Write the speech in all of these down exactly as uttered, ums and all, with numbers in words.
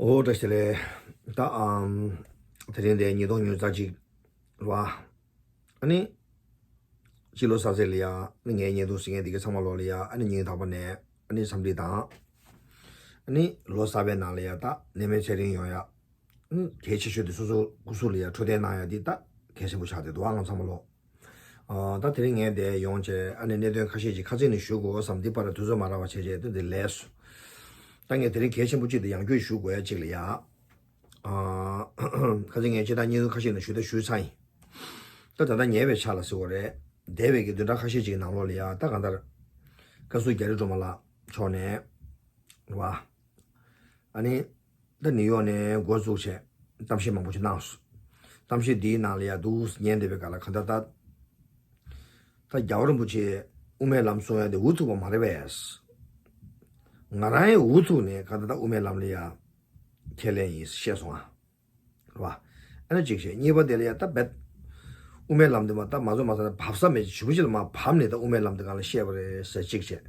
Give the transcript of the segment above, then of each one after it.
ཨོ་བཀྲ་ཤིས་བདེ་ལེགས། ད་ཨམ་དེ་རིང་དེ་ཉིས་སྟོང་ཉི་ཤུ་རྩ་གཅིག་རེད་བ། ཨ་ནི་སྤྱི་ལོ་གསར་ཚེས་ལ་ཡ་ཨ་ནི་ངའི་བརྙན་ཐུང་གཟིགས་མཁན་འདི་ག་ཚང་མ་ལོག་ལ་ཡ་ཨ་ནི་སྙིང་ཐག་པ་ནས་ཨ་ནི་འཚམས་འདྲི་དང་། ཨ་ནི་ལོ་གསར་པའི་ནང་ལ་ཡ་ད་ནད་མེད་ཚེ་རིང་ཡོང་ཡ། ཨ་ནི་གལ་ཆེ་ཤོས་དེ་སོ་སོ་སྐུ་གཟུགས་ལ་ཡ་འཕྲོད་བསྟེན་གནང་ཡ་འདི་ད་གལ་ཆེན་པོ་ཆགས་བསྡད་འདུག་ཨ་ང་ཚང་མ་ལོག་ཨ་ད་དེ་རིང་ངས་དེ་ཡོང་བྱས་ཨ་ནི་གནད་དོན་ཁ་ཤས་ཅིག་ཁ་ཚིག་ནས་ཞུ་དགོས་བསམ་འདི་བར་དུས་ཚོད་མ་རག་པ་བྱས་བྱས་དེ་འདི་ལས་སོ། ད་ངས་དེ་རིང་གལ་ཆེན་པོ་གཅིག་དེ་ཡང་བསྐྱར་ཞུ་དགོས་ཡ་གཅིག་ལ་ཡ། ཨ་ཁ་ཚིག་ངས་སྤྱིར་བཏང་བརྙན་ཐུང་ཁ་ཤས་ནས་ཞུ་ད་ཞུས་ཚར་ཡིན། ད་ད་ལྟ་ཉེ་བའི་ཆ་ལ་ཟེར་བ་རེད། འདས་པའི་གི་བདུན་ཕྲག་ཁ་ཤས་ཅིག་ནང་ལོགས་ལ་ཡ་ད་གང་ལྟར་བཀའ་ཟུར་རྒྱ་རི་སྒྲོལ་མ་ལགས་མཆོག་ནས་རེད་བ། ཨ་ནི་ད་ནིའུ་ཡོག་ནས་འགོ་བཙུགས་བྱས་གཏམ་བཤད་མང་པོ་ཞིག་གནང་སོང་། གཏམ་བཤད་འདིའི་ནང་ལ་ཡ་འདུག་ཉན་བསྡད་པའི་སྐབས་ལ་གང་ལྟར་ད་ད་རྒྱལ་བ་རིན་པོ་ཆེ་དབུ་མའི་ལམ་གསུང་ཡ་དེ་འུ་ཐུག་པ་མ་རེད་པས། ང་རང་ཡང་འུ་ཐུག་ནས་གང་ལྟར་ད་དབུ་མའི་ལམ་ལ་ཡ་ཁས་ལེན་ཡིན་བཤད་སོང་ཨ། རེད་བ། ཨ་ནི་གཅིག་བྱས་གཉིས་པ་དེ་ལ་ཡ་ད་རྦད་དབུ་མའི་ལམ་དེ་མ་ད་མ་བཟོ་མ་ཟ་ན་བབས་ས་མེད་ཅིག་ཞུ་ཅི་ལ་མ་བབས་ནས་ད་དབུ་མའི་ལམ་དེ་གང་ལ་བཤད་པ་རེད་ཟེར་གཅིག་བྱས།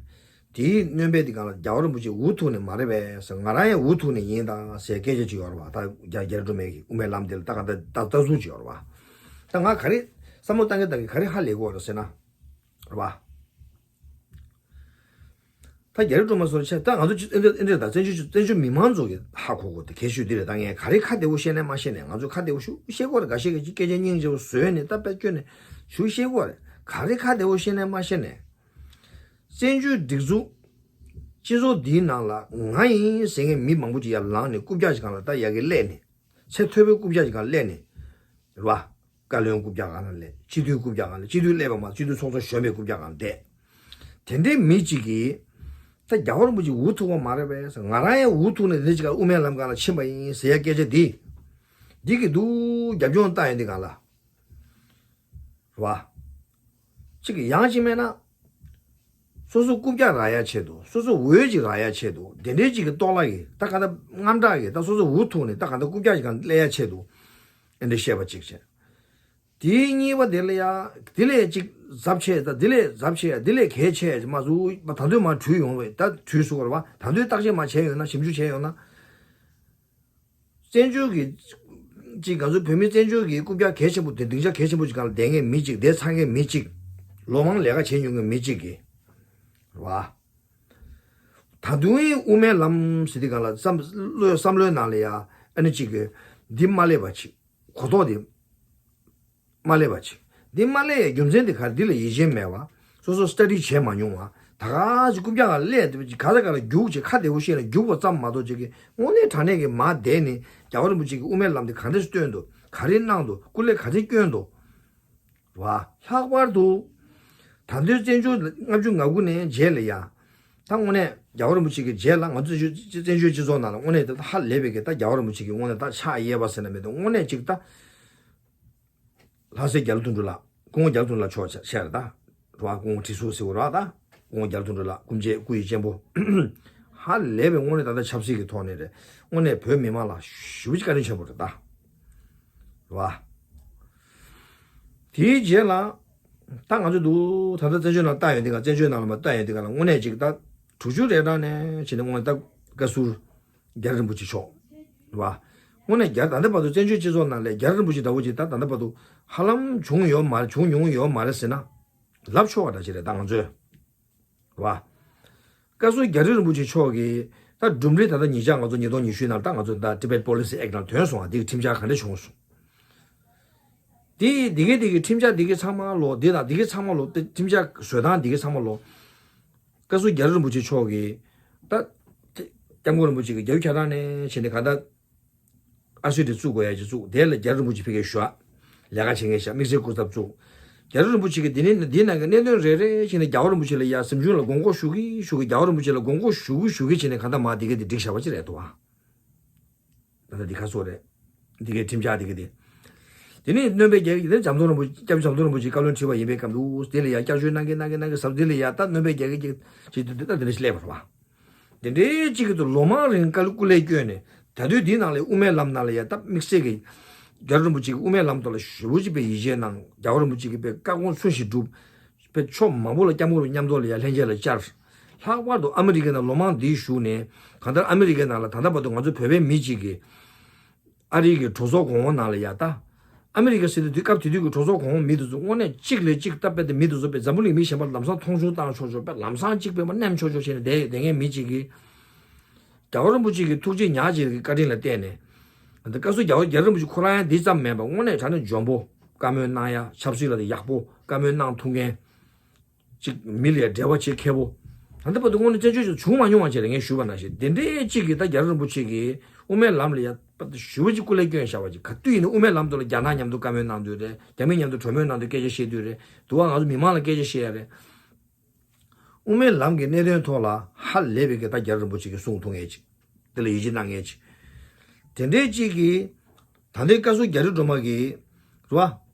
དེའི་སྣོན་པའི་དེ་གང་ལ་རྒྱལ་བ་རིན་པོ་ཆེ་འུ་ཐུག་ནས་མ་རེད་པས་ཟེར་ང་རང་ཡང་འུ་ཐུག་ནས་ཡིན་ད་ཟེར་སྐད་ཆ་ཅིག་ཡོད་རེད་བ། ད་རྒྱ་རྒྱ་རི་སྒྲོལ་མའི་གི་དབུ་མའི་ལམ་དེ་ལ་ད་གང་ད་ད་ལྟ་ཟུག་ཅིག་ཡོད་རེད་བ། ད་ང་ག་རེ་བསམ་བློ་བཏང་གི་བཏང་གི་ག་རེ་ཧ་ལས་གི་ཡོད་རེད་ཟེར་ན། རེད་བ། ད་རྒྱ་རི་སྒྲོལ་མ་སོགས་ཆེ་ད་ང་ཚོ་ཨེ་འདྲ་ཨེ་འདྲ་ད་བཙན་བྱོལ་བཙན་བྱོལ་མི་མང་ཚོ་གི་ཧ་གོ་གོ་དེ་གལ་ཆེ་ཤོས་འདི་རེད། ད་ངས་ག་རེ་ཁ་བདེ་བོ་བཤད་ནས་མ་བཤད་ནས་ང་ཚོ་ཁ་བདེ་བོ་ཞུ་བཤད་གོ་རེད། འགའ་ཤས་ཀྱིས་སྐད་ཆ་སྙིང་རྗེ་བོ་བཟོས་ནས་ད་དཔེ་སྐྱོན་ནས་ཞུ་བཤད་གོ་རེད། ག་རེ་ཁ་བདེ་བོ་བཤད་ནས་མ་བཤད་ནས་བཙན་བྱོལ་སྒྲིག་འཛུགས་སྤྱི་ཚོགས་འདིའི་ནང་ལ་ང་ཡིན་ཟེར་མཁན་མི་མང་པོ་ཅིག་ཡར་ལངས་ནས་རྐུབ་བཀྱག་ཅིག་སྒང་ལ་ད་ཡ་གི་སླེབས་ནས་ཚད་མཐོ་པོའི་རྐུབ་བཀྱག་ཅིག་སྒང་སླེབས་ནས་རེད་བ། བཀའ་བློན་རྐུབ་བཀྱག་སྒང་ལ་སླེབས། སྤྱི་འཐུས་རྐུབ་བཀྱག་སྒང་ལ་སྤྱི་འཐུས་སླེབས་པ་མ་སྤྱི་འཐུས་ཚོགས་གཙོ་གཞོན་པའི་རྐུབ་བཀྱག་སྒང་ལ་བསྡད། དེ་འདྲའི་མི་གཅིག་གིས་ད་རྒྱལ་བ་རིན་པོ་ཆེ་འུ་ཐུག་པ་མ་རེད་པས་ང་རང་ཡང་འུ་ཐུག་ནས་འདི་གཅིག་ག་དབུ་མའི་ལམ་སྒང་ལ་ཕྱིན་པ་ཡིན་ཟེར་ཡ་སྐད་ཆ་འདི་འདི་གི་འདུག་རྒྱབ་ལྗོངས་ལྟ་ཡོང་འདི་སྒང་ལ་རེད་བ། གཅིག་གི་ཡང་གཅིག་མེད་ན། སོ་སོ་རྐུབ་བཀྱག་རག་ཡ་ཆེད་དུ་སོ་སོ་འོད་ཅིག་རག་ཡ་ཆེད་དུ་དེ་འདྲའི་གཅིག་གི་ལྟོ་ལག་གིས་ད་ག་ད་དངངས་སྐྲག་གིས་ད་སོ་སོ་འུ་ཐུག་ནས་ད་ག་ད་རྐུབ་བཀྱག་ཅིག་སྒང་སླེབས་ཡ་ཆེད་དུ་ཨེ་འདྲ་བཤད་པ་གཅིག་བྱས། དེའི་གཉིས་པ་དེ་ལ་ཡ་དེ་ལས་གཅིག་ཟབ་ཆེ་ད་དེ་ལས་ཟབ་ཆེ་ཡ་དེ་ལས་གལ་ཆེ་ཡ་མ་བཟོ་བ་ད་དུང་མ་དྲུད་ཡོང་བས་ད་དྲུད་སུ་བར་བ་ད་དུང་བརྟག་དཔྱད་མ་བྱས་ཡོད་ན་ཞིབ་འཇུག་བྱས་ཡོད་ན། བཙན་བྱོལ་གྱི་ཅིག་ང་ཚོ་བོད་མི་བཙན་བྱོལ་གྱི་རྐུབ་བཀྱག་གལ་ཆེན་པོ་དེ་སྡིངས་ཆ་གལ་ཆེན་པོ་ཅིག་སྒང་ལ་བསྡད་མཁན་མི་གཅིག་བསྡད་ཚར་མཁན་མི་གཅིག་ལོ་མང་ལས་ཀ་བྱེད་མྱོང་མཁན་མི་གཅིག་གིས་རེད་བ། ད་དུང་དབུ་མའི་ལམ་ཟེར་དུས་སྒང་ལ་བསམ་བློའི་བསམ་བློའི་ནང་ལ་ཡ་ཨ་ནི་གཅིག་གིས་འདི་མ་སླེབས་པ་ཅིག་གོ་རྟོགས་དེ་མ་སླེབས་པ་ཅིག་འདི་མ་སླེབས་ཡ་རྒྱུ་མཚན་དེ་ག་རེ། འདི་ལ་ཡིད་ཆེས་མེད་པ། སོ་སོ་སི་ཊ་ཌི་བྱས་མ་མྱོང་བ། ད་ག་ཅིག་རྐུབ་བཀྱག་སྒང་སླེབས་དེ་ག་ས་ག་ལ་རྒྱུགས་བྱས་ཁ་བདེ་བོ་བཤད་ན་རྒྱུགས་པ་ཙམ་མ་གཏོགས་ཅིག་གི་དངོས་གནས་དྲང་གནས་ཀྱི་མར་བསྡད་ནས་རྒྱལ་བ་རིན་པོ་ཆེ་གི་དབུ་མའི་ལམ་དེ་ག་འདྲས་སྟོན་འདུག་ག་རེ་གནང་འདུག་སྐུ་ལས་ག་ཚད་བསྐྱོན་འདུག་བ། ལྷག་པར་དུ་ད་དུང་བཙན་བྱོལ་ལྔ་བཅུ་ང་དགུ་ནས་རྗེས་ལ་ཡ་ད་དངོས་གནས་རྒྱལ་བ་རིན་པོ་ཆེ་གི་རྗེས་ལ་ང་ཚོ་བཙན་བྱོལ་སྤྱི་ཚོགས་ནང་ལ་དངོས་གནས་ད་ཧ་ལས་པའི་གི་ད་རྒྱལ་བ་རིན་པོ་ཆེ་གི་དངོས་གནས་ད་ཕྱག་གཡས་པ་ཟེར་ན་མེད་དུ་དངོས་གནས་ཅིག་ད། ལྷ་སྲས་རྒྱ་ལོ་དོན་གྲུབ་ལགས། སྐུ་ངོ་རྒྱ་ལོ་དོན་གྲུབ་ལགས་མཆོག་ཆ་ཆ་རེད་ད། རེད་བ། སྐུ་ངོ་ཁྲི་ཟུར་ཟེར་བ་རེད་ད། སྐུ་ངོ་རྒྱ་ལོ་དོན་གྲུབ་ལགས་སྐུ་མཆེད་སྐུ་ཡི་གཅེན་པོ། ཧ་ལས་པའི་དངོས་གནས་ད་ལྟ་ཆབ་སྲིད་ཀྱི་ཐོག་ནས་རེད། དངོས་གནས་བོད་མི་མང་ལ་ཞེ་པོ་ཅིག་བཀའ་དྲིན་ཆེན་པོ་རེད་ད། རེད་བ། དེའི་རྗེས་ལ། ད་ང་ཚོ་འདུག་ད་ལྟ་བཙན་བྱོལ་ནང་ལྟ་ཡོང་དུས་ག་བཙན་བྱོལ་ནང་ལ་མ་ལྟ་ཡོང་དུས་ག་ལ་དངོས་གནས་ཅིག་ད། དྲུག་ཅུ་རེ་གྲངས་ནས་བྱས་ནས་དངོས་གནས་ད་བཀའ་ཟུར། རྒྱ་རིན་པོ་ཆེ་མཆོག་རེད་བ། དངོས་གནས་རྒྱ་ད་ལྟ་བར་དུ་བཙན་བྱོལ་སྤྱི་ཚོགས་ནང་ལས་རྒྱ་རིན་པོ་ཆེ་འདྲ་བོ་ཅིག་ད་ད་ལྟ་བར་དུ་ཧ་ལམ་བྱུང་ཡོད་མ་རེད། བྱུང་མྱོང་ཡོད་མ་རེད་ཟེར་ན། ལབ་ཆོག་པ་འདྲ་ཅིག་རེད་ད་ང་ཚོས། རེད་བ། བཀའ་ཟུར་རྒྱ་རི་རིན་པོ་ཆེ་མཆོག་གིས་ད་གྲུབ་འབྲས་ད་ལྟ་ཉེ་ཆར་ང་ཚོ་ཉིས་སྟོང་ཉི་ཤུ་ནང་ད་ང་ཚོ་ད་Tibet Policy Act ནང་ཐོན་སོང་བ་འདི་གི་ཁྲིམས་འཆར་ག་འདྲ་བྱུང་སོང་། དེ་འདི་གའི་འདི་གའི་ཁྲིམས་འཆར་འདི་གའི་ཚང་མ་ལོ་འདི་དང་འདི་གའི་ཚང་མ་ལོ་ཁྲིམས་འཆར་བཟོ་སྟངས་འདི་གའི་ཚང་མ་ལོ། བཀའ་ཟུར་རྒྱ་རི་རིན་པོ་ཆེ་མཆོག་གིས་ད། སྐྱབས་མགོན་རིན་པོ་ཆེ་གི་རྒྱབ་ཁྱེར་སྟངས་ནས་བྱས་ནས་ག་ད། ཨ་སུ་དེ་བཙུགས་དགོས་ཡ་ཅིག་བཙུགས་དེ་ལ་རྒྱ་རི་རིན་པོ་ཆེ་ཕ་གིར་ཞུ་བ། ལས་ཀ་བྱེད་མཁན་ཞབས་དམིགས་བསལ་སྐུ་ཚབ་བཙུགས། རྒྱ་རི་རིན་པོ་ཆེ་གིས་འདི་ནས་འདི་ནང་གི་གནད་དོན་རེ་རེ་བྱས་ནས་རྒྱལ་བ་རིན་པོ་ཆེ་ལ་ཡ་གཟིམ་ཆུང་ལ་དགོངས་སྐོར་ཞུ་གི་ཞུ་གི་རྒྱལ་བ་རིན་པོ་ཆེ་ལ་དགོངས་སྐོར་ཞུ་གི་ཞུ་གི་བྱས་ནས་ག་ད་མ་དེ་ག་དེ་འགྲིག་བཞག་པ་ཅིག་རེད་འདུག་བ། ད་ལྟ་འདི་ཁ་སོ་རེད། འདི་གའི་ཁྲིམས་འཆར་འདི་ག་དེ། དེ་ནས་སྣོན་པའི་རྒྱལ་གྱི་དེ་ནས་བྱམས་མཚོ་རིན་པོ་ཆེ་སྐྱབས་བྱམས་མཚོ་རིན་པོ་ཆེ་བཀའ་བློན་ཁྲི་པ་ཡིན་པའི་སྐབས་འདུག་དེ་ལ་ཡ་བསྐྱར་བཅོས་གནང་གི་གནང་གི་གནང་གི་ཟབ་དེ་ལ་ཡ་ད་སྣོན་པའི་རྒྱལ་གྱི་ཅིག་ཅིག་དེ་ད་དེ་འདྲ་ཞིག་སླེབས་པ་རེད་བ། དེ་འདྲའི་གཅིག་གི་ཐོག་ལོ་མང་རིང་སྐུ་ལས་བསྐྱོན་ནས་ད་དུང་དེའི་ནང་ལ་དབུ་མའི་ལམ་ནང་ལ་ཡ་ད་དམིགས་བསལ་གྱི་རྒྱལ་རིན་པོ་ཆེ་གི་དབུ་མའི་ལམ་ཐོག་ལ་ཞེ་པོ་ཅིག་པའི་ཡིད་ཆེས་གནང་རྒྱལ་བ་རིན་པོ་ཆེ་གི་པའི་བཀའ་དགོངས་ཚུལ་བཞིན་བསྒྲུབས། པའི་ཕྱོགས་མང་པོ་ལ་སྐྱབས་མགོན་རིན་པོ་ཆེ་མཉམ་དུ་ལ་ཡ་ལྷན་རྒྱས་ལ་བཅར། ལྷག་པར་དུ་ཨ་མི་རི་ཀའི་ནང་ལོ་མང་འདིའི་བཞུགས་ནས་ གང་ལྟར་ཨ་མི་རི་ཀའི་ནང་ལ་ད་ལྟ་བར་དུ་ང་ཚོ་བོད་པའི་མི་གཅིག་གིས་ཨ་རིའི་གི་གྲོས་ཚོགས་གོང་འོག་ནང་ལ་ཡ་ད། ཨ་མི་རི་ཀ་ཟེར་དུས་དུས་སྐབས་དེ་དུས་ཀྱི་གྲོས་ཚོགས་གོང་འོག་མི་དེ་ཚོ་དངོས་གནས་གཅིག་ལས་གཅིག་སྟབས་བདེ་མི་དེ་ཚོ་པས་འཛམ་བུ་གླིང་མི་གཞན་པ་ལམ་སང་མཐོང་ཆུང་བཏང་ཆོག་ཆོག་པས་ལམ་སང་གཅིག་པས་མ་མནན་ཆོག་ཆོག་བྱས་ནས་བསྡད་བསྡད་མཁན་མི་གཅིག་གིས། རྒྱལ་བ་རིན་པོ་ཆེ་གི་ཐུགས་རྗེ་ཉག་གཅིག་གི་བཀའ་དྲིན་ལ་བརྟེན་ནས། འདི་སྐབས་སུ་རྒྱལ་བ་རྒྱལ་བ་རིན་པོ་ཆེ་ཁོ་རང་ཡང་འདི་ཙམ་མིན་པར་དངོས་གནས་དྲང་གནས་འཇོན་པོ། བཀའ་མོལ་གནང་ཡ་ཆབ་སྲིད་ལ་ཡག་པོ་བཀའ་མོལ་གནང་ཐུབ་མཁན། ཅིག་མི་ལ་ཡ་འབྲེལ་བ་བྱེད་མཁས་པོ། ད་ལྟ་བར་དུ་དངོས་གནས་བཙན་བྱོལ་ཞིག་བྱུང་མ་མྱོང་བ་བྱས་ལ་ངས་ཞུས་པ་ནང་བཞིན་དེ་འདྲའི་གཅིག་གིས་ད་རྒྱལ་བ་རིན་པོ་ཆེ་གིས་དབུ་མའི་ལམ་ལ་ཡ་ཞུ་བ་ཅིག་སྐུ་ལས་བསྐྱོན་བཞག་པ་ཅིག་ག་དུས་ཡིན་ན་དབུ་མའི་ལམ་དུ་ལ་རྒྱ་ནག་མཉམ་དུ་བཀའ་མོལ་གནང་དུས་རེད། རྒྱ་མི་མཉམ་དུ་གྲོས་མོལ་གནང་དུས་སྐད་ཆ་བཤད་དུས་རེད། དུ་བ་ང་ཚོ་མི་མང་ལ་སྐད་ཆ་བཤད་ཡ་རེད། དབུ་མའི་ལམ་གྱི་གནད་དོན་ཐོག་ལ་ཧ་ལས་པའི་གི་ད་རྒྱལ་བ་རིན་པོ་ཆེ་གིས་གསུང་ཐུབ་མཁན་ཅིག་དེ་ལ་ཡིད་ཆེས་གནང་མཁན་ཅིག་དེ་འདྲའི་གཅིག་གིས་ད་ལྟའི་བཀའ་ཟུར་རྒྱ་རི་སྒྲོལ་མ་གིས་རེད་བ།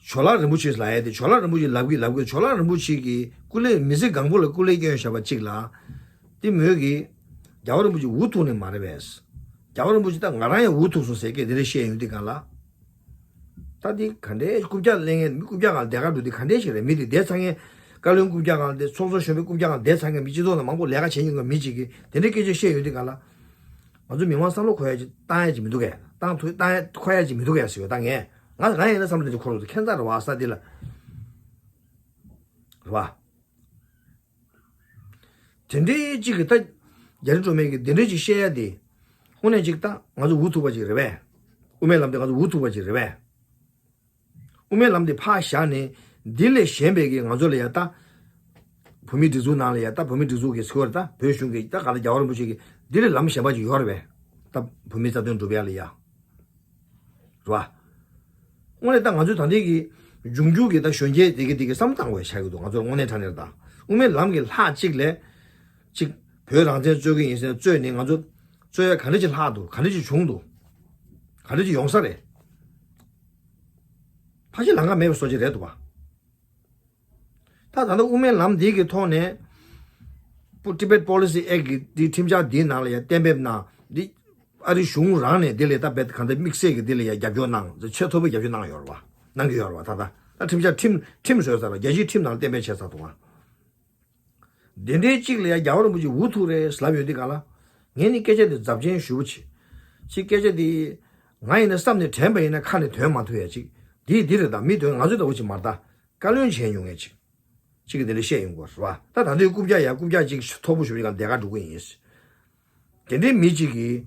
ཇོ་ལགས་རིན་པོ་ཆེ་ལབ་ཡ་དེ་ཇོ་ལགས་རིན་པོ་ཆེ་ལབ་གི་ལབ་གི་ཇོ་ལགས་རིན་པོ་ཆེ་གིས་སྐུ་ལས་མི་ཚེ་གང་པོ་ལ་སྐུ་ལས་བསྐྱོན་བཞག་པ་གཅིག་ལ། དེ་མོས་གིས་རྒྱལ་བ་རིན་པོ་ཆེ་འུ་ཐུག་ནི་མ་རེད་པས། རྒྱལ་བ་རིན་པོ་ཆེ་ད་ང་རང་ཡང་འུ་ཐུག་སོང་ཟེར་སྐད་དེ་འདྲ་བཤད་ཡོང་དུས་གང་ལ། ད་འདི་ག་འདྲའི་རྐུབ་བཀྱག་ལེན་མཁན་མི་རྐུབ་བཀྱག་སྒང་ལ་བསྡད་ག་འགྲོ་འདི་ག་འདྲའི་ཞིག་རེད། མི་འདི་བསྡད་ཚར་མཁན། བཀའ་བློན་རྐུབ་བཀྱག་སྒང་ལ་བསྡད་ཚོགས་གཙོ་གཞོན་པའི་རྐུབ་བཀྱག་སྒང་ལ་བསྡད་ཚར་མཁན་མི་སྤྱི་ཚོགས་ནང་མང་པོ་ལས་ཀ་བྱེད་མྱོང་མཁན་མི་གཅིག་གིས་དེ་འདྲའི་སྐད་ཆ་བཤད་ཡོང་དུས་གང་ལ། ང་ཚོ་མི་མང་བསམ་བློ་འཁོར་ཡ་ཅིག་བཏང་ཡ་ཅིག་མི་འདུག་གས། བཏང་ཐུབ་བཏང་ཡ་འཁོར་ཡ་ཅིག་མི་འདུག་གས་ཟེར་བ་ད་ངས་ང་ང་ཡིན་ན་བསམ་བློ་དེ་འཁོར་འདུག་ཁྱད་མཚར་རེད་བ་ས་འདི་ལ། རེད་བ། དེ་འདྲའི་གཅིག་གིས་ད་རྒྱ་རི་སྒྲོལ་མས་ཀྱིས་དེ་འདྲའི་ཅིག་བཤད་ཡ་དེ། དངོས་གནས་ཅིག་ད་ང་ཚོ་འུ་ཐུག་པ་ཅིག་རེད་པས། དབུ་མའི་ལམ་དེ་ང་ཚོ་འུ་ཐུག་པ་ཅིག་རེད་པས། དབུ་མའི་ལམ་དེ་ཕར་བཞག་ནས་འདི་ལས་གཞན་པའི་གི་ང་ཚོ་ལ་ཡ་ད། བོད་མིའི་སྒྲིག་འཛུགས་ནང་ལ་ཡ་ད་བོད་མིའི་སྒྲིག་འཛུགས་ཀྱི་ཚོར་ད་བོད་གཞུང་གི་ད་ག་ད་རྒྱལ་བ་རིན་པོ་ཆེ་གི་འདི་ལས་ལམ་གཞན་པ་ཅིག་ཡོད་རེད་པས། ད་བོད་མིའི་རྩ་དོན་སྒྲུབ་ཡ་ལ་ཡ། རེད་བ། དངོས་གནས་ད་ང་ཚོའི་ད་ལྟའི་གི་འབྱུང་འགྱུར་གི་ད་གཞོན་སྐྱེས་དེ་གི་དེ་གི་བསམ་བཏང་དགོས་ཆགས་ཀྱི་འདུག་ང་ཚོར་དངོས་གནས་དྲང་གནས་ད་དབུ་མའི་ལམ་གི་ལྷག་གཅིག་ལས། གཅིག་བོད་རང་བཙན་རྩོད་ཀྱི་ཡིན་ཟེར་ན་རྩོད་ནས་ང་ཚོ་རྩོད་ཡ་ག་འདྲ་ཅིག་ལྷག་འདུག་ག་འདྲ་ཅིག་བྱུང་འདུག་ག་འདྲ་ཅིག་ཡོང་ས་རེད། ཕལ་ཆེར་ལམ་ཁ་མེད་པའི་བཟོ་ཅིག་རེད་འདུག་བ། ད་ད་ལྟ་དབུ་མའི་ལམ་འདི་གི་ཐོག་ནས། པོ་Tibet Policy Act གི་འདི་ཁྲིམས་འཆར་འདིའི་ནང་ལ་ཡང་གཏན་འབེབས་གནང་འདི། ཨ་རི་གཞུང་རང་ནས་འདི་ལ་ད་རྦད་གང་ལྟར་དམིགས་བསལ་གྱི་འདི་ལ་ཡང་རྒྱབ་སྐྱོར་གནང་ཚེ་ཆེས་མཐོ་པོའི་རྒྱབ་སྐྱོར་གནང་ཡོད་རེད་བ། གནང་གི་ཡོད་རེད་བ་ད་ལྟ། ད་ཁྲིམས་འཆར་ཁྲིམས་ཁྲིམས་བཟོས་ཚར་ར་རྒྱལ་སྤྱིའི་ཁྲིམས་ནང་གཏན་འབེབས་བྱས་ཚར་འདུག་བ། འདི་འདྲའི་གཅིག་ལ་ཡང་རྒྱལ་བ་རིན་པོ་ཆེ་འུ་ཐུག་རེད་ལབ་ཡོད་འདི་ག་ལ། ངས་ནི་སྐད་ཆ་འདི་རྫབ་ཆེན་ཞུ་བ་ཆེ། ཅིག་སྐད་ཆ་འདི། ང་ཡིན་ན་བསམ་ནས་དྲན་པ་ཡིན་ན་ཁ་ནས་ཐོན་མ་ཐུབ་ཡ་ཅིག་འདི་འདི་རེད་ད་མི་དོན་ང་ཚོ་ལྟ་བུ་ཅིག་མ་རེད་ད། བཀའ་བློན་བྱས་མྱོང་མཁན་ཅིག་གཅིག་གིས་དེ་འདྲ་བཤད་ཡོང་གི་རེད་བ། ད་ད་ལྟའི་རྐུབ་བཀྱག་ཡ་རྐུབ་བཀྱག་ཅིག་མཐོ་པོ་ཞུ་བའི་སྒང་བསྡད་ག་འགྲོ་གི་ཡིན། དེ་འདྲའི་མི་གཅིག་གིས་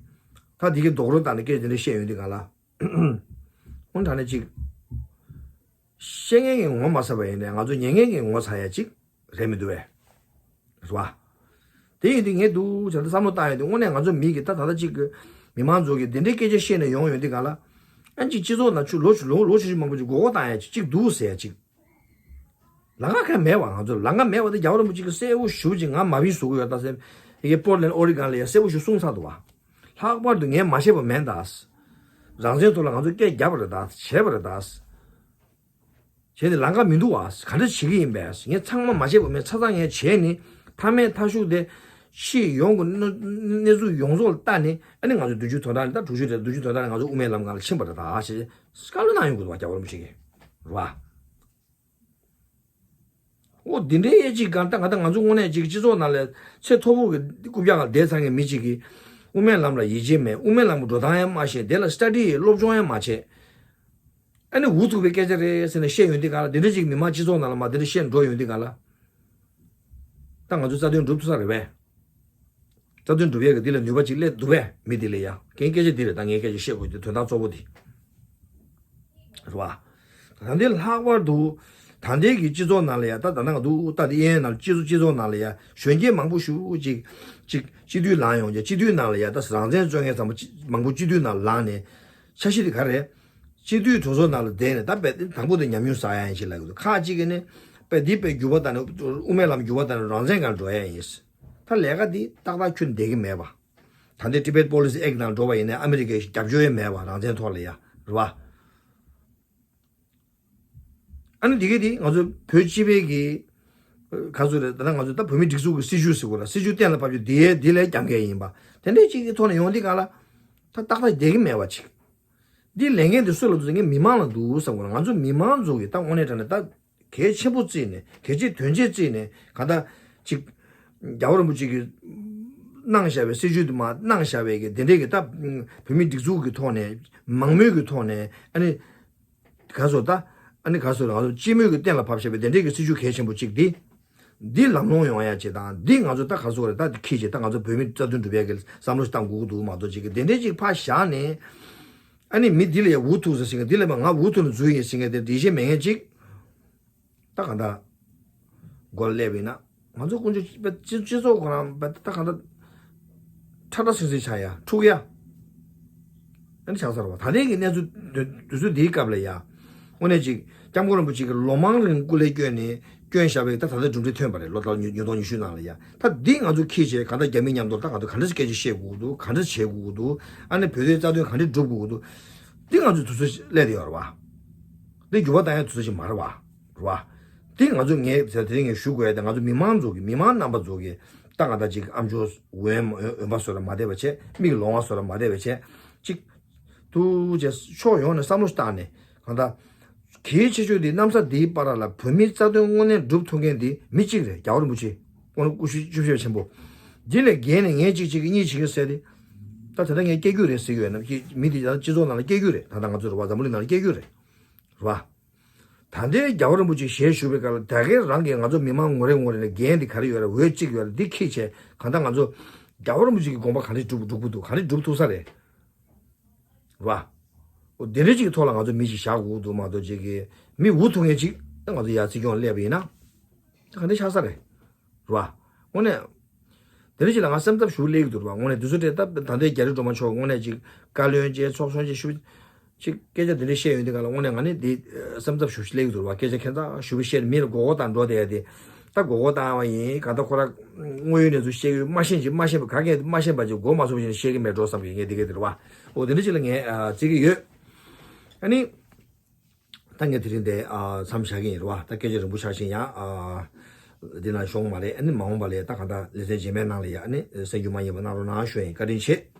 ད་འདི་གི་རྡོག་རོལ་བཏང་ནས་སྐད་དེ་འདྲ་བཤད་ཡོང་དུས་གང་ལ། དངོས་དྲང་གནས་ཅིག་བཤད་མཁན་གྱིས་ངོ་མ་ཚ་བ་ཡིན་ནའི་ང་ཚོ་ཉན་མཁན་གྱིས་ངོ་ཚ་ཡ་ཅིག་རེད་མི་འདུག་བས། རེད་བ། དེ་ཡིན་དུས་ངས་འདུག་བྱས་ན་བསམ་བློ་བཏང་ཡོང་དུས་དངོས་གནས་ང་ཚོ་མི་གི་ད་ད་ལྟ་གཅིག་གི་མི་མང་ཚོ་གིས་དེ་འདྲའི་སྐད་ཆ་བཤད་ནས་ཡོང་ཡོང་དུས་གང་ལ། ཨ་ཅིག་སྤྱི་ཚོགས་ནང་ཆུ་ལོ་ཆུ་ལོ་ལོ་ཆུ་ཆུ་མང་པོ་ཅིག་མགོ་སྐོར་བཏང་ཡ་ཅིག་ཅིག་འདུག་ཟེར་ཡ་ཅིག་ལམ་ཁ་གང་མེད་བ། ང་ཚོ་ལམ་ཁ་མེད་བ་དེ་རྒྱལ་བ་རིན་པོ་ཆེ་གིས་གསལ་པོ་ཞེ་པོ་ཅིག་ང་མ་བིན་བཟོ་གི་ཡོད་ད་ཟེར། ཡ་གི་པོར་ལན་ཨོ་རི་གོན་ལ་ཡ་གསལ་པོ་ཞིག་གསུངས་ཚར་འདུག་བ། ལྷག་པར་དུ་ངས་མ་བཤད་པ་མེད་ད། རང་བཙན་ཐོག་ལ་ང་ཚོ་སྐད་བརྒྱབ་པ་རེད་ད་བྱས་པ་རེད་ད། བྱས་ནས་ལམ་ཁ་མི་འདུག་བ། ག་འདྲ་བྱེད་ཀྱི་ཡིན་པས། ངས་ཚང་མ་མ་བྱས་པ་མེད་ཚ་ཚ་ངས་བྱས་ནི། མཐའ་མའི་མཐའ་གཞུག་དེ། ཕྱི་ཡོང་གི་གནས་གནས་ཚུལ་ཡོངས་རྫོགས་ལ་ལྟ་ནི་ཨ་ནི་ང་ཚོ་བདུན་ཅུ་དོན་ཕྲག་ནས་ད་དྲུག་ཅུ་རེད་བདུན་ཅུ་དོན་ཕྲག་ནས་ང་ཚོ་དབུ་མའི་ལམ་སྒང་ལ་ཕྱིན་པ་རེད་ད་ཞེས་བཀའ་སློབ་གནང་ཡོང་གི་འདུག་བ་རྒྱལ་བ་རིན་པོ་ཆེ་གིས། རེད་བ། འོ་འདི་འདྲའི་ཡས་ཅིག་གང་ལྟར་ང་ད་ང་ཚོ་དངོས་གནས་ཅིག་སྤྱི་ཚོགས་ནང་ལ་ཚད་མཐོ་པོ་གི་རྐུབ་བཀྱག་སྒང་བསྡད་ཚར་མཁན་མི་ཅིག་གིས་དབུ་མའི་ལམ་ལ་ཡིད་ཆེས་མེད། དབུ་མའི་ལམ་གྱི་འགྲོ་སྟངས་ཡང་མ་ཤེས། དེ་ལ་སི་ཊ་ཌི་སློབ་སྦྱོང་ཡང་མ་བྱས། ཨ་ནི་འུ་ཐུག་པའི་སྐད་ཆ་རེད་ཟེར་ནས་བཤད་ཡོང་དུས་གང་ལ་འདི་འདྲ་ཅིག་མི་མང་སྤྱི་ཚོགས་ནང་ལ་མ་འདི་འདྲ་བཤད་འགྲོ་ཡོང་དུས་གང་ལ། ད་ང་ཚོའི་རྩ་དོན་འགྲུབ་ཐུབ་ས་རེད་པས། རྩ་དོན་སྒྲུབ་ཡས་ཀྱི་འདི་ལ་ནུས་པ་ཅིག་སླེབས་འདུག་པས་མི་འདི་ལ་ཡ། ངའི་སྐད་ཆ་འདི་རེད་ད་ངའི་སྐད་ཆ་བཤད་དགོས་ཀྱི་དོན་དག་གཙོ་བོ་འདི། རེད་བ། ད་ལྟའི་ལྷག་པར་དུ། ད་ལྟའི་གི་སྤྱི་ཚོགས་ནང་ལ་ཡ་ད་ད་ནང་འདུག་ད་འདི་ཨེ་ཡན་ནང་སྤྱི་ཚོགས་སྤྱི་ཚོགས་ནང་ལ་ཡ་གཞོན་སྐྱེས་མང་པོ་ཞེ་པོ་ཅིག་ཅིག་སྤྱི་འཐུས་ལངས་ཡོང་རྒྱུ་སྤྱི་འཐུས་ནང་ལ་ཡ་ད་རང་བཙན་རྩོད་མཁན་ཚང་མ་ཅི་མང་པོ་སྤྱི་འཐུས་ནང་ལངས་ནས། འཆར་གཞི་དེ་ག་རེད། སྤྱི་འཐུས་གྲོས་ཚོགས་ནང་ལ་བསྡད་ནས་ད་དཔེ་དང་པོ་དེ་ཉམས་མྱོང་བསགས་ཡ་ཡིན་ཞེས་ལབ་ཀྱི་འདུག་ཁག་ཅིག་གིས་ནི། དཔེ་འདི་དཔེ་འགྱུར་བ་བཏང་ནས་དབུ་མའི་ལམ་འགྱུར་བ་བཏང་ནས་རང་བཙན་སྒང་འགྲོ་ཡ་ཡིན། ད་ལས་ཀ་འདི་ཏག་ཏག་ཁྱོན་འདེད་ཀྱི་མེད་པ། ད་ལྟའི་Tibet Policy Act ནང་འགྲོ་བ་ཡིན་ནའི་ཨ་མི་རི་ཀའི་རྒྱབ་སྐྱོར་ཡང་མེད་པ་རང་བཙན་ཐོག་ལ་ཡ། རེད་བ། ཨ་ནི་འདི་གས་འདི་ང་ཚོ་བོད་སྤྱི་པའི་གི། ག་ཚོད་རེད་ད་ལྟ་ང་ཚོ་ད་བོད་མིའི་སྒྲིག་འཛུགས་ཀྱི་སྲིད་བྱུས་ཟེར་དགོས་ལ་སྲིད་བྱུས་གཏན་ལ་ཕབ་རྒྱུ་འདི་ཡས་འདི་ལས་རྒྱབ་འགལ་ཡིན་པ། དེ་འདྲས་ཅིག་གི་ཐོག་ནས་ཡོང་འདི་ག་ལ། ད་ཏག་ཏག་བསྡད་ཀྱི་མེད་པ་ཅིག་འདི་ལས་འགན་འདི་སུ་ལ་འདུག་ཟེར་ངས་མི་མང་ལ་འདུག་བསམ་དགོས་ལ་ང་ཚོ་མི་མང་ཚོ་གི་ད་དངོས་གནས་དྲང་གནས་ད། གལ་ཆེན་པོ་བརྩིས་ནས་གལ་ཆེ་དོན་ཆེ་བརྩིས་ནས་གང་ལྟར་ཅིག་རྒྱལ་བ་རིན་པོ་ཆེ་གི་ གནང་བཞག་པའི་སྲིད་བྱུས་དེ་མར་གནང་བཞག་པའི་གི་དེ་འདྲའི་གི་ད་བོད་མི་སྒྲིག་འཛུགས་ཀྱི་ཐོག་ནས་མང་མོས་ཀྱི་ཐོག་ནས་ཨ་ནི་ག་སོ་ད་ཨ་ནི་ག་སོ་ང་ཚོ་སྤྱི་མོས་ཀྱི་གཏན་ལ་ཕབ་བཞག་པའི་དེ་འདྲའི་གི་སྲིད་བྱུས་གལ་ཆེན་པོ་གཅིག་འདི། འདི་ལམ་ལྷོང་ཡོང་ཡ་ཅིག་དང་འདི་ང་ཚོ་ད་ག་སོ་རེད་ད་འདི་ཁྱི་ཅིག་ད་ང་ཚོ་བོད་མི་རྩ་དོན་སྒྲུབ་ཡ་གི་བསམ་བློ་ཞིག་བཏང་དགོས་ཀྱི་འདུག་མ་གཏོགས་ཅིག་གི་དེ་འདྲའི་ཅིག་ཕར་བཞག་ནས་ཨ་ནི་མི་འདི་ལ་ཡ་འུ་ཐུག་ཟེར་ཟིན་གི་འདི་ལ་མ་ང་འུ་ཐུག་ནས་འཛུལ་ཡིན་ཟིན་གི་དེ་འདྲི་ཤེས་མེད་མཁན་ཅིག་ད་གང་ལྟར་མགོ་ལ་སླེབས་ཡིན་ན་ང་ཚོ་ཀུན་སྤྱི་སྤྱི་སྤྱི་ཚོགས་ཁོ་རང་ད་གང་ལྟར་ཁྲ་ཁྲ་སིང་སིང་ཆགས་ཡ་འཁྲུག་ཡ། ཨ་ནི་ཆགས་ཚར་བ་ད་ལན་གྱི་གནས་ཚུལ་དུས་ཚོད་འདིའི་སྐབས་ལ་ཡ། དངོས་གནས་ཅིག་སྐྱབས་མགོན་རིན་པོ་ཆེ་གི་ལོ་མང་རིང་སྐུ་ལས་བསྐྱོན་ནས་བསྐྱོན་བཞག་པའི་ད་ད་ལྟ་གྲུབ་འབྲས་ཐོན་པ་རེད་ལོ་ལྟར་ཉིས་སྟོང་ཉི་ཤུ་ནང་ལ་ཡ། ད་འདི་ང་ཚོ་ཁྱི་བྱས་གང་ལྟར་རྒྱ་མི་མཉམ་དུ་ད་ང་ཚོ་ག་འདྲ་སྐད་ཆ་བཤད་དགོས་ཀྱི་འདུག་ག་འདྲ་བྱེད་དགོས་ཀྱི་འདུག་ཨ་ནི་བོད་དོན་རྩ་དོན་ག་འདྲ་སྒྲུབ་དགོས་ཀྱི་འདུག་འདི་ང་ཚོ་དུས་ཚོད་སླེབས་དེ་ཡོད་རེད་བ། འདི་འགྱུར་བ་བཏང་ཡ་དུས་ཚོད་ཅིག་མ་རེད་བ། རེད་བ། འདི་ང་ཚོ་ངས་ཟེར་དེ་རིང་ངས་ཞུ་དགོས་ཡ་དེ་ང་ཚོ་མི་མང་ཚོ་གི་མི་མང་རྣམ་པ་ཚོ་གི་ད་ང་ད་ཅིག་ཨམ་ཅོག་འོན་འོན་པ་བཟོ་ར་མ་བསྡད་པ་བྱས་མིག་ལོང་བ་བཟོ་ར་མ་བསྡད་པ་བྱས་ཅིག་ཏུ་བྱས་ཕྱོགས་ཡོངས་ནས་བསམ་བློ་བཏང་ནས་གང་ལྟར་གལ་ཆེ་ཤོས་དེ་གནམ་ས་འདིའི་བར་ལ་བོད་མིའི་རྩ་དོན་དངོས་གནས་སྒྲུབ་ཐུབ་མཁན་དེ་མི་གཅིག་རེད། རྒྱལ་བ་རིན་པོ་ཆེ་དངོས་གནས་སྐུ་ཞབས་ཆེན་པོ་འདི་ལས་བརྒལ་ནས་ངས་གཅིག་བྱེད་ཀྱི་གཉིས་བྱེད་ཀྱི་ཟེར་ཏེ་ད་དེ་ལྟར་ངས་སྐྱེ་རྒྱུ་རེད་ཟེར་གྱི་ཡོད་ན་མི་དེ་ཡང་སྤྱི་ཚོགས་ནང་ལ་སྐྱེ་རྒྱུ་རེད། ད་ལྟ་ང་ཚོ་རེད་བ་འཛམ་བུ་གླིང་ནང་ལ་སྐྱེ་རྒྱུ་རེད། རེད་བ། ད་ལྟའི་རྒྱལ་བ་རིན་པོ་ཆེ་ཞལ་བཞུགས་པའི་སྐབས་ལ་ད་གའི་རང་གིས་ང་ཚོ་མི་མང་ངོ་རེ་ངོ་རེ་ནས་འགན་འདི་ག་རེ་ཡོད་རེད་འོས་གཅིག་ཡོད་རེད་འདི་ཁྱི་བྱས་གང་ལྟར་ང་ཚོ་རྒྱལ་བ་རིན་པོ་ཆེ་གི་དགོངས་པ་ག་རེ་སྒྲུབ་སྒྲུབ་དགོས་འདུག་ག་རེ་སྒྲུབ་ཐུབ་ས་རེད། རེད་བ། འོ་དེ་འདྲ་ཅིག་གི་ཐོག་ལ་ང་ཚོ་མི་ཞིག་བཞག་དགོས་འདུག་མ་གཏོགས་ཅིག་གི་མི་འུ་ཐུག་མཁན་ཅིག་ང་ཚོ་ཡར་སྲིད་སྐྱོང་སླེབས་པ་ཡིན་ན་ག་འདྲ་ཆགས་ས་རེད། རེད་བ། དངོས་གནས། དེ་རིང་ཅིག་ལ་ང་སེམས་འཚབ་ཞུ་སླེབས་ཀྱི་འདུག་རེད་བ། དངོས་གནས་དུས་ཚོད་དེ་ད་ད་ལྟའི་རྒྱ་རི་སྒྲོལ་མ་མཆོག་དངོས་གནས་ཅིག་བཀའ་བློན་བཅས་ཚོགས་གཞོན་བཅས་ཞུ། ཅིག་སྐད་ཆ་དེ་འདྲ་བཤད་ཡོང་དུས་ག་ལ་དངོས་གནས་ང་ནི་འདི་སེམས་འཚབ་ཞུ་སླེབས་ཀྱི་འདུག་རེད་བ། སྐད་ཆ་ཁྱད་མཚར་ཞུ་བ་བཤད་མི་ལ་མགོ་སྐོར་བཏང་འགྲོ་བསྡད་ཡ་དེ་ད་མགོ་སྐོར་བཏང་བ་ཡིན་ག་ད་ཁོ་ར་དངོས་ཡོད་གནས་ཚུལ་བཤད་ཀྱི་མ་ཤེས་ཅིག་མ་ཤེས་པ་ག་གེ་མ་ཤེས་པ་ཅིག་མགོ་མ་ཚོས་པ་ཅིག་བཤད་ཀྱི་མེད་འགྲོ་བསམ་གི་ངས་འདི་ག་དེ་རེད་བ། འོ་དེ་འདྲ་ཅིག་ལ་ངས་བརྩི་གི་ཡོད། ཨ་ནི། ད་ངས་དེ་རིང་འདི་མཚམས་བཞག་གི་ཡིན་རེད་བ། ད་སྐད་ཆ་རིང་པོ་ཆགས་ཤིང་ཡང་འདི་ན་ཤོང་མ་རེད། ཨ་ནི་མ་འོངས་པ་ལ་ད་གང་ལྟར་ལེ་ཚན་རྗེས་མའི་ནང་ལ་ཡ་ཨ་ནི་གསན་རྒྱུ་མ་ཡིན་པ་གནང་རོགས་གནང་ཞུ་ཡིན། བཀའ་དྲིན་ཆེ།